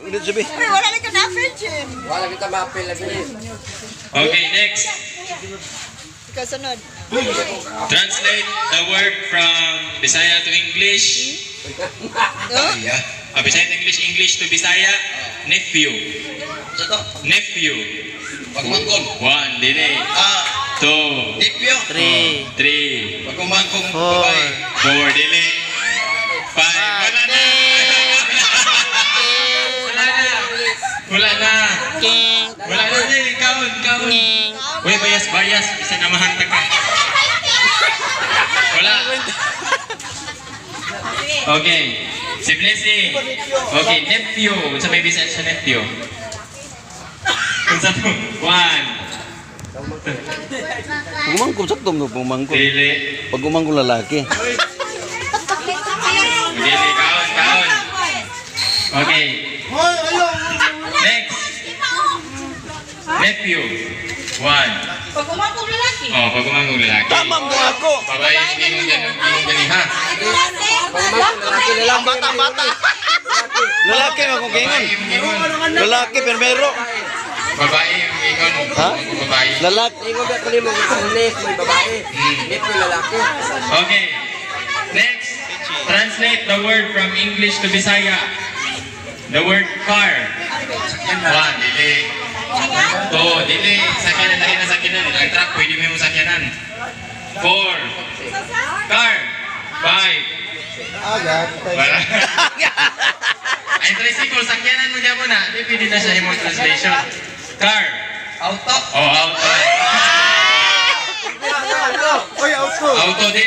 Dito sabi. Uy, wala lang ka na-appeal, Jim. Wala kita ma-appeal lagi. Okay, next. Ikaw sunod. Translate the word from Bisaya to English. No? Ah, Bisaya to English, English to Bisaya. Nephew. Nephew. Pagmangkon. One, dili. Ah, Two, nephew. Three. Three, Pagumangkong Four. babae. Four, dili. Five. Wala na. Wala na. Wala na. King. Wala na. Dili, kaon, kaon. King. Uy, bayas, bayas. Isa na mahanta ka. Wala. Okay. Si Blessing. Okay, nephew. Unsa may Bisaya sa nephew? Unsa to? One. Pagumangkong sakto mo pagumangkong. Dili. Pagumangkong lalaki. Dili, kaon, kaon. Okay. Next. Nephew. One. Pag umangkong lalaki. Oh, pag umangong lalaki. Tama mo ako. Babae, ingon dyan, ingon dyan, ha? Lalaki, lalaki. Bata, bata. Lalaki nga kung kingon. Babae, ingon. Lalaki permero. Babae, ingon. Ha? Babae. Lalaki. Ingon ba kunin mo ang nep may babae. Nephew lalaki. Okay. Next, translate the word from English to Bisaya. The word car. One, dili. Two, dili. Sakyanan, lahi na sakyanan. Ang truck, pwede mo yung sakyanan. Four. Car. Five. Wala. Ay, tricycle, sakyanan mo dyan mo na. Di, pwede na siya yung translation. Car. Auto. Oh, auto. Auto. Auto, dili.